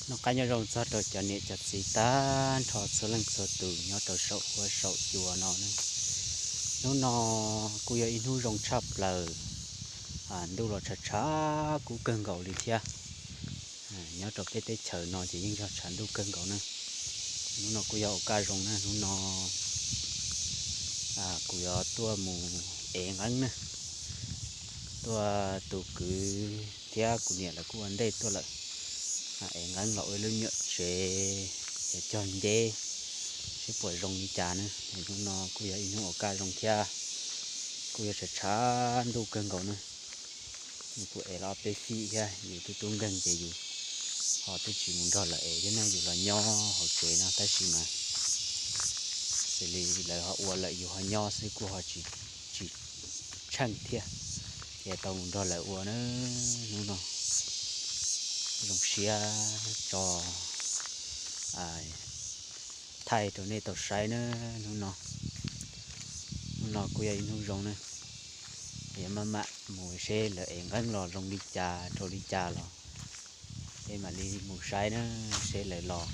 Noj qab nyob zoo txog rau cov niam cov txiv tag nrho txhua leej txhua tus nyob rau saum huab saum cua no na. Hnub no kuj yog ib hnub zoo tshaj plaws, ntuj los tshav tshav kub kawg nkaus li thiab. Nyob rau peb teb chaws no ces yeej yog tshav ntuj kawg nkaus na. Hnub no kuj yog ua kaj zoo na, hnub no kuv yuav tuaj mus ev nqeeb na. Tuaj, tus kwv thiab kuv niam lawv kuj ua ntej tuaj lawm, ev nqeeb los ua ib lub nyuam tsev, yuav cog nceb seb puas zoo li cas na. Hnub no kuj yog ib hnub ua kaj zoo thiab, kuj yog tshav tshav ntuj kawg nkaus na. Kuv ev los ob peb fij thiab, yus tub tub nkeeg ces yus ho twb tsis mus nrog lawv ev thiab na, yus los nyob hauv tsev no tab sis mas xws li lawv ho ua lawm yus ho nyob xwb kuj ho tsis tsheej thiab, ces tau mus nrog lawv ua na. Hnub no zoo siab tso thaij rau nej tau saib na. Hnub no, hnub no kuj yog ib hnub zoo na, yuav maj mam mus seb lawv ev nqeeb los zoo li cas rau li cas los peb mam li mus saib na, seb lawv los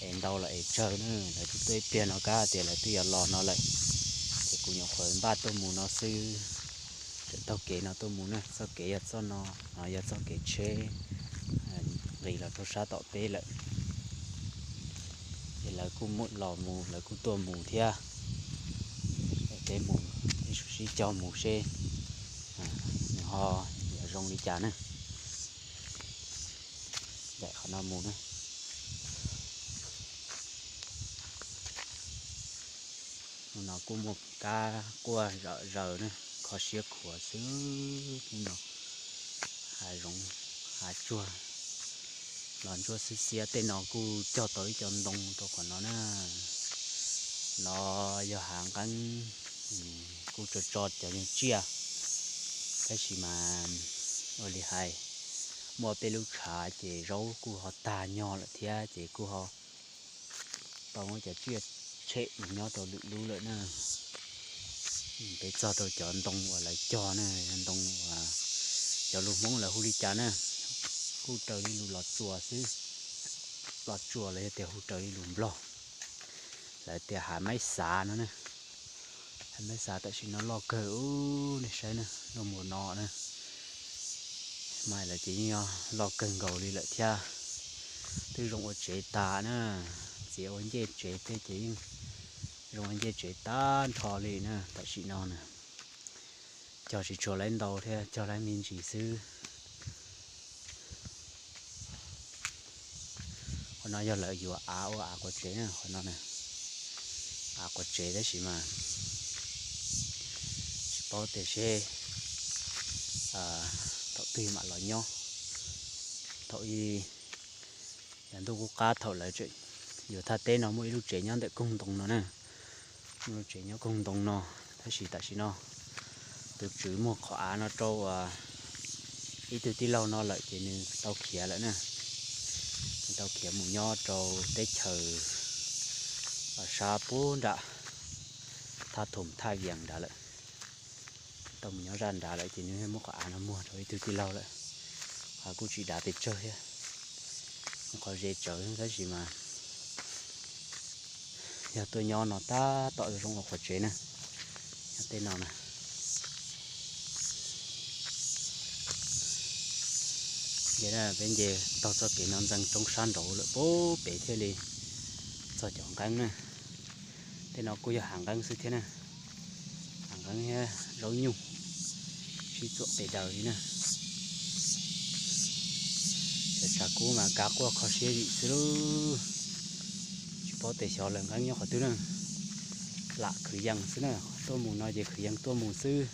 ev ntau los ev tsawg na. Lawv twb tuaj ib pliag no kab tias lawv twb yuav los no lawm, ces kuv nyuam qhuav npaj tuaj mus no xwb. Tawm taug kev no tuaj mus na, txoj kev yog txoj no, no yog txoj kev tsheb nqis los rau sab tom peb lawm. Ces lawv kuj muaj los mus, lawv kuj tuaj mus thiab. Peb mus, peb sib cog mus seb nws ho yuav zoo li cas na. Daim qhov no mus na. Hnub no kuj muaj kab quaj zom zaws na, kho siab khuav xwb. Hnub no hav zoov hav tsuag los ntsuab xiab xiab, tej no kuj cog tau ib co ntoo rau qhov no na. No yog hav nqeeb, kuj tso tso cov nyuag tsiaj, tab sis mas ua li hais, muaj peb lub tshav ces zaub kuj ho tag nyog lawm thiab ces kuj ho tau muab cov tsiaj tshem mus nyob rau lwm lub lawm na. Peb txog rau cov ntoo uas lawv cog na, ntoo uas cov lus Hmoob lawv hu li cas na, kuj raws li lus Los Tsuas xwb. Los Tsuas los yog tias hu raws li lus Nplog, lawv tias hav maib xav no na. Hav maib xav tam sim no loj kawg ub, nej saib na, loj mus no na. Mas lawv ces yeej yog loj kawg nkaus li lawm thiab. Twb zoo ua tsev tas na, txiav ua ncej tsev tej ces yeej zoo ua ncej tsev tag nrho li na. Tam sim no na, cog tsis tshua laib ntau thiab, cog laib me ntsis xwb. Qhov no yog lawv yuav av ua av quav tsev na, qhov no na, av quav tsev tab sis mas tsis paub tias seb thaum twg mam los nyob. Thaum ib, yav ntuj qub qab thaum lawv tseem yuav thaj teb no muaj ib lub tsev nyob ntawm koog ntoo no na, muaj lub tsev nyob koog ntoo no, tab sis tam sim no tus tswv muag qhov av no rau ib tug tij laug no lawm ces nws tau khiav lawm na. Nws tau khiav mus nyob rau teb chaws sab puag nram thaj Thoom thaj Vias nrad lawm. Tau mus nyob zaj nrad lawm ces nws muab qhov av no muag rau ib tug tij laug lawm. Qhov kuj tsis dav pes tsawg thiab, qhov ze tsawv tab sis mas yog tuaj nyob no tab tom zoo ua quav tsev na. Nyob tej no na, ces peb nce taug txoj kev no ntxeev roob sab nraud lawm puag pem thiaj li txog cov nqeeb na. Tej no kuj yog hav nqeeb xwb thiab na, hav nqeeb thiab zaub nyuj sib txuam pes daws li na. Cov tshav kub mas kab quaj kho siab zim xwb lauj. Tsis paub tias xyov lawv nqeeb nyob qhov twg na, lam khwv yees xwb na, tuaj mus no ces khwv yees tuaj mus xwb.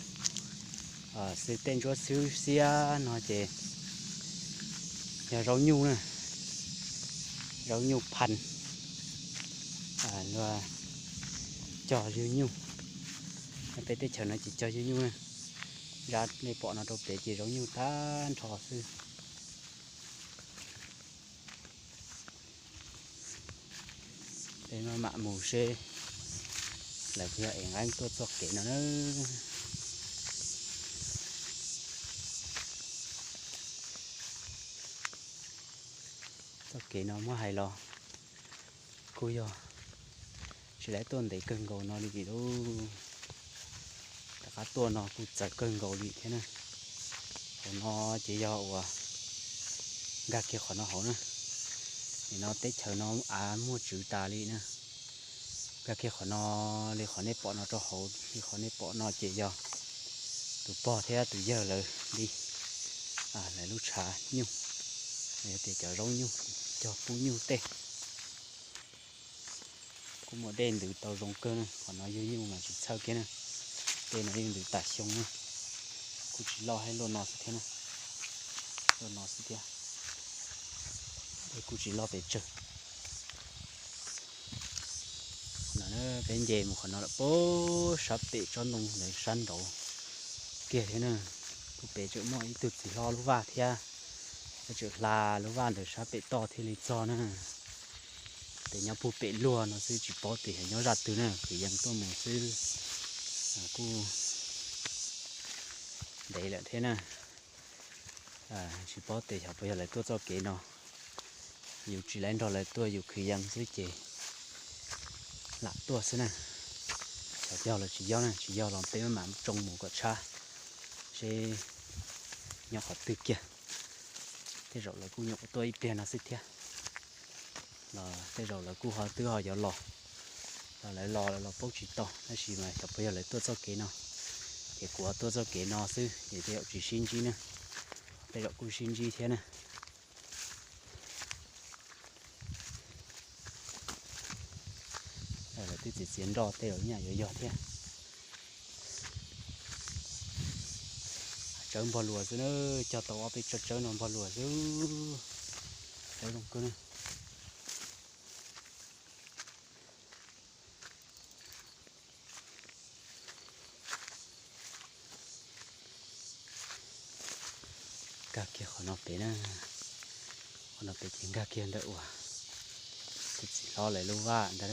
Xwb tej ntsuab xwb xiab no ces yog zaub nyuj na, zaub nyuj phan, cog yug nyuj. Peb teb chaws no ces cog yug nyuj na. Zaj nej pom no rau pem ces zaub nyuj tag nrho xwb. Peb maj mam mus seb lawv puas yog ev nqeeb tuaj txoj kev no na. Txoj kev no muab hais los kuj yog tsis lawv tuaj ntev kawg nkaus no li lauj. Rov qab tuaj no kuj txawv kawg nkaus li thiab na. Qhov no ces yog uas nkag kiag qhov no hauv na. Nim no teb chaws no av muaj tswv tas li na. Nkag kiag qhov no li qhov nej pom no rau hauv li qhov nej pom no ces yog tus pog thiab tus yawg lawv li, lawv lub tshav nyuj, tias cov zaub nyuj, cog pub nyuj tej. Kuj muaj dej ntws tau zoo kawg na, qhov no yug nyuj mas tsis txhawj kiag na. Dej no yug ntws tas xyoo na, kuj tsis loj hab luaj no xwb thiab na, luaj no xwb thiab, dej kuj tsis loj pes tsawg. No peb nce mus qhov no lawm puag sab pem tsob ntoo ntawd sab nraud kiag thiab na. Kuj pem tseem muaj ib tug txiv hlob lub vaj thiab, peb tseem hla lub vaj ntawd sab pem toj thiaj li txog na. Ces nyob puag pem luag no xwb tsis paub tias yog nyob zaj twg na, kwv yees tuaj mus xwb. Kuj ntev lawm thiab na. Tsis paub tias xyov puas yog lawv tuaj txoj kev no. Yus tsis lawv nrog lawv tuaj yus khwv yees xwb ces lam tuaj xwb na. Xyov yog los tsis yog na, tsis yog los peb mam tsoo mus kom tshab seb nyob qhov twg kiag. Tej zaum lawv kuj nyuam qhuav tuaj ib pliag no xwb thiab, los tej zaum lawv kuj ho twb ho yuav los, los lawv los los paub tsis tau, tab sis mas xyov puas yog lawv tuaj txoj kev no. Ces kuv ho tuaj txoj kev no xwb ces tej zaum tsis sib ntsib na, tej zaum kuj sib ntsib thiab na. Lawv twb txiav txiav nroj tej zaum nyaj yuav yog thiab. Tsawb npog luas xwb na, cog tau ob peb tsawb tsawb no npog luas xwb. Tsawb zoo kawg na. Nkag kiag qhov no pem na, qhov no pem ces nkag kiag ntawm uas tus txiv hlob lawv lub vaj ntag.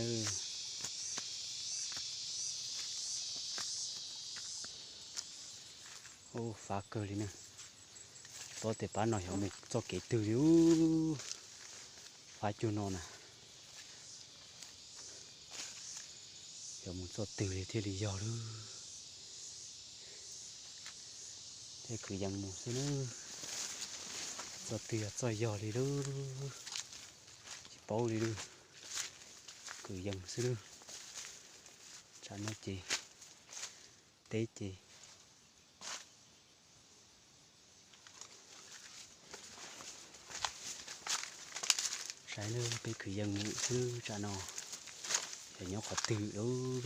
Ub, fab kawg li na. Tsis paub tias pab no xyov mus txoj kev twg li ub. Fab cuag no na, xyov mus txoj twg li thiaj li yog lub. Thiaj kwv yees mus xwb na. Txoj twg yog txoj yog li lub, tsis paub li lub. Kwv yees xwb lub. Tsam no ces teb ces saib lub, peb kwv yees mus xwb tsam no, xyov nyob qhov twg lub.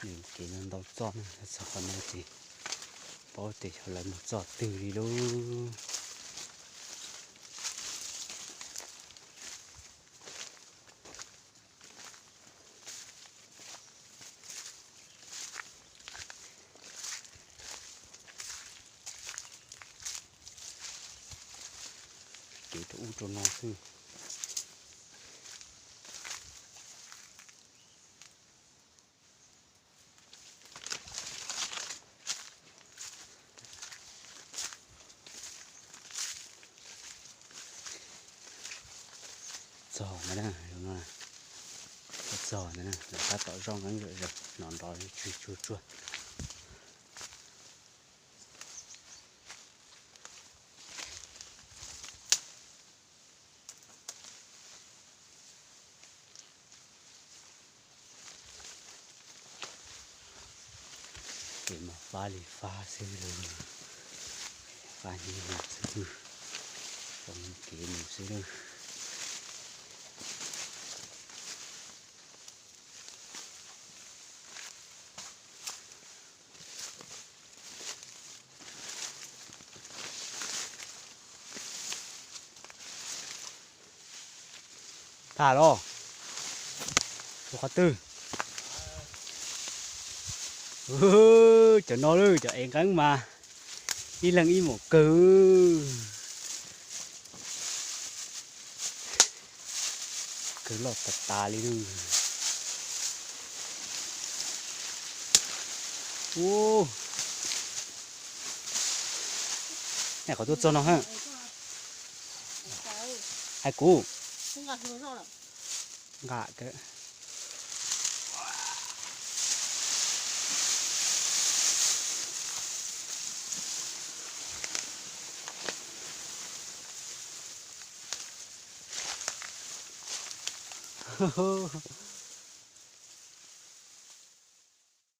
Nws kev no ntau txoj na, txog qhov no ces paub tias xyov lawv mus txoj twg li lub. Kev rau ub rau no xwb. Txog ntawd na, txog ntawd na, lawv tab tom zoj nqeeb zom zaws, no nrov tsw tsuag tsuag. Kev mas fab li fab xwb lawm, fab hnyiab xwb, zoo kev mus xwb lawm. Tham los, tus qhov twg? Cov no lawm, cov ev nqeeb mas ib leeg ib mus kawg, kawg loj tas tas li lawm. Ub, nej qhov tuaj txog no ha. Hais kuv. Nqa kawg.